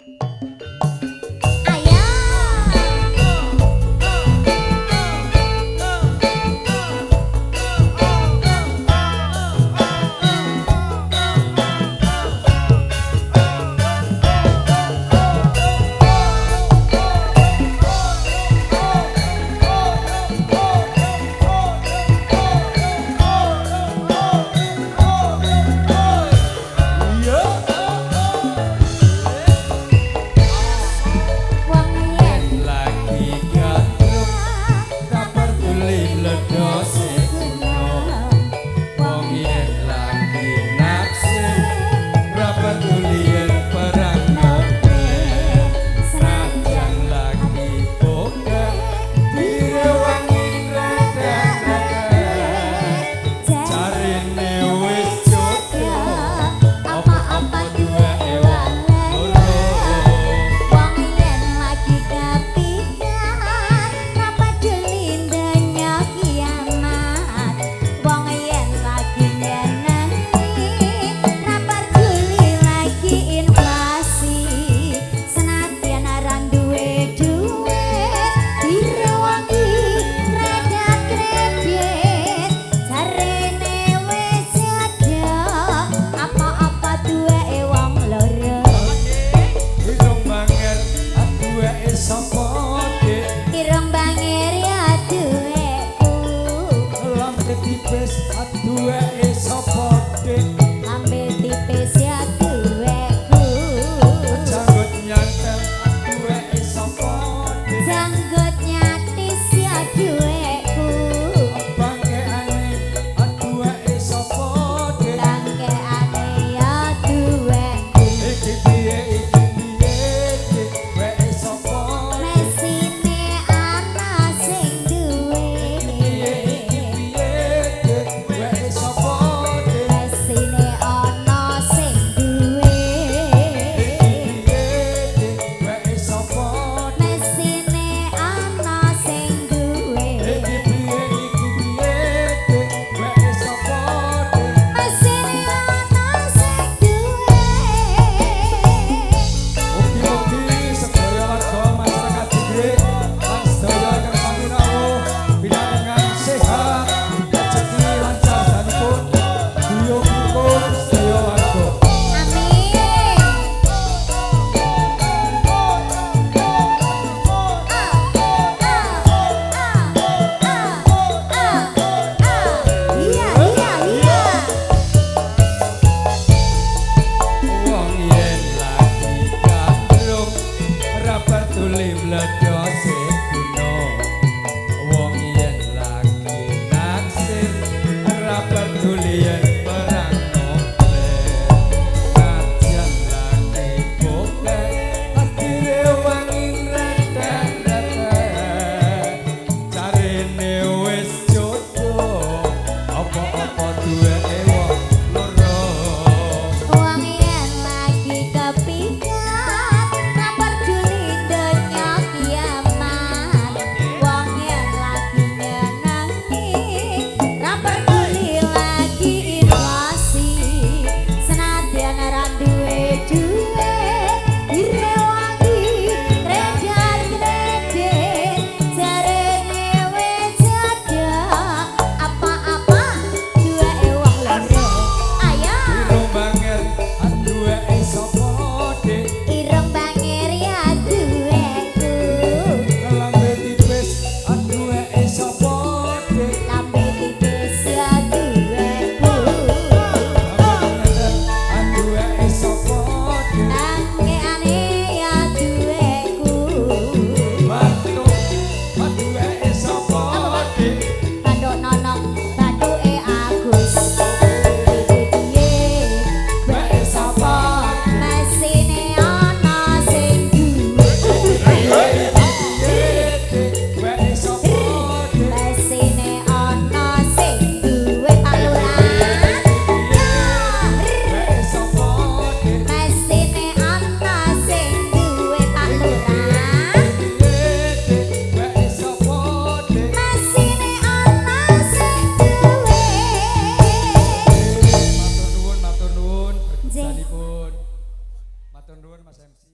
Ayo. Wong yen Lagi gandrung ra peduli bledose gunung. Wong yen lagi naksir ra peduli yen perang nuklir. Senajan lagi bokeh direwangi ngretek-ngretek. Jarene wis jodoh apa-apa duweke wong loro. Wong yen lagi kepikiran ra peduli donya kiamat. Wong yen lagi nyenengi ra peduli lagi inflasi. Senadyan ora duwe duit direwangi kredit kredit. Jarene wis jodoh apa-apa duweke wong loro. Irung banger duweke sapa, Dik? Irung bangir ya duweku. Lambe tipis duweke sapa, Dik? Lambe tipis ya duweku. Janggut nyantel duweke sapa, Dik? Janggut nyatis ya duweku. Bangkeane duweke sapa, Dik? Bangkeane ya duweku. Iki piye, iki piye, Dik? Weke sapa, Dik? Mesine ana sing duwe. Piye, iki piye, Dik? Weke sapa, Dik? Mesine ana sing duwe. Iki piye, Dik? Weke sapa, Dik? Mesine ana sing duwe. Iki piye, iki piye, Dik? Weke sapa, Dik? Mesine ana sing duwe. Mugi-mugi sedaya warga masyarakat Jingkrik lan sedaya ingkang sami rawuh pinaringan sehat, rejeki lancar danipun guyub rukun sedaya warga. Amin. Iya, iya, iya. Wong yen lagi gandrung ra peduli mledose gunung. Wong yen lagi naksir ra peduli yen perang nuklir. Najan lagi bokeh direwangi ngretek-ngretek. Jarene wis jodoh apa-apa duweke wong loro. Wong yen lagi kepikiran ra peduli donya kiamat. Wong yen lagi nyenengi ra peduli lagi inflasi. Senadyan ora duwe duit direwangi kredit kredit. Jarene wis jodoh apa-apa duweke wong loro. Ayo. Irung banger duweke sapa, Dik? Irung bangir ya duweku. Lambe tipis duweke sapa, Dik? Lambe tipis ya duweku. Duweke sapa, Dik? Bangkeane ya duweku. Batuk duweke sapa, Dik? Bathuk nonok bathuke Agus. Iki piye Weke sapa, Dik? Mesine ana sing duwe. Piye, Dik? Weke sapa, Dik? Mesine ana sing duwe, Pak Lurah. Ya. Weke sapa, Dik? Mesine ana sing duwe, Pak Lurah. Piye, Dik? Weke sapa, Dik? Mesine ana sing duwe. Matur nuwun, matur nuwun Nggih. berkesanipun. Matur nuwun, Mas MC.